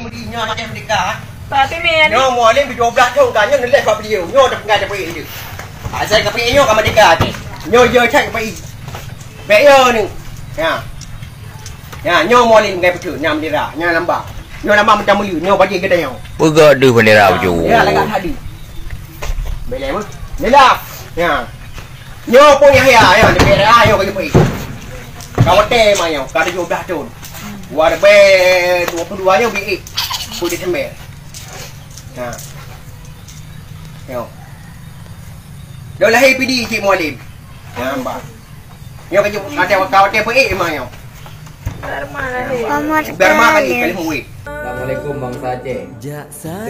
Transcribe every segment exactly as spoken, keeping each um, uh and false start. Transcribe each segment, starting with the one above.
Nyoe Aceh merdeka. Tapi, Min, nyoe Mualem tujoh blah thon ka, nyoe neuléh bak beliau. Nyoe dah peugah dapeuék je. Asai keupeue nyoe ka merdeka teuh. Nyoe yo chat keupeue. Bèk yo ni. Ya. Ya, nyoe Mualem peugah beutôi, nyan bendera, nyan lamba. Nyoe lamba macam meuli, nyoe bajèe geutanyoe. Peugah deuh bendera bacut. Ya, lagak tadi. Bèk lé mah. Jelas. Ya. Nyoe pun Yahya, ya, di daerah, nyoe ka jumpa. Ka watèe ma nyoe, ka tujoh blah thon. Dua ribu dua puluh dua nyoe biék. Pun di Desember. Ha. Nyoe. Dah lahé P D cik Mualem. Ya, mbak. Nyoe ka jumpa, ada kawan dia peik ma nyoe. Biar ma kali, kali muwit. Assalamualaikum bangsa Aceh.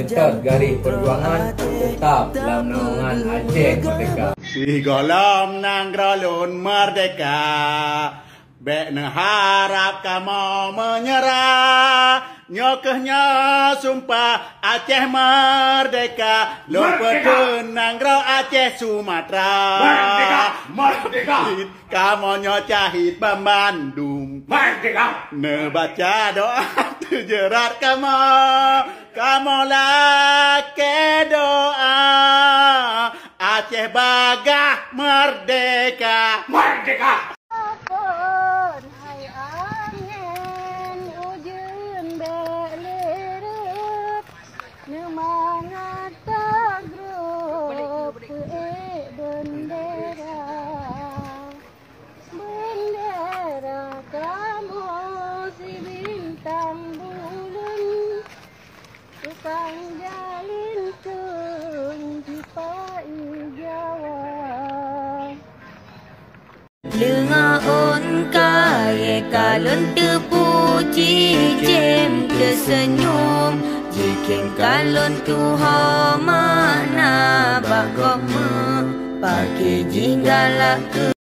Tetap garis perjuangan, tetap lam naungan Aceh Merdeka. Sigohlom nanggroe lôn merdeka, bèk neuharab kamoe meunyeurah. Nyoe kheueh nyoe sumpah Aceh Merdeka, lôn peutheun nanggroe Aceh Sumatra. Merdeka! Merdeka! Kamoe nyoe syahid banmandum. Merdeka! Neubaca doa teujerat kamoe, kamoe lakèe doa. Aceh bagah merdeka! Merdeka! Phôn hai angén ujeuen bèk lé rhot, neumangat tagrôp peuék beundera. Beundera kamoe sibintang buleuen, tukang jalin kheun jipaih Jawa. Leunga ôn kayèe ka lôn teupuji, jiém teuseunyum, jikieng ka lôn tuho makna bak gobnyan, paké jih galak keu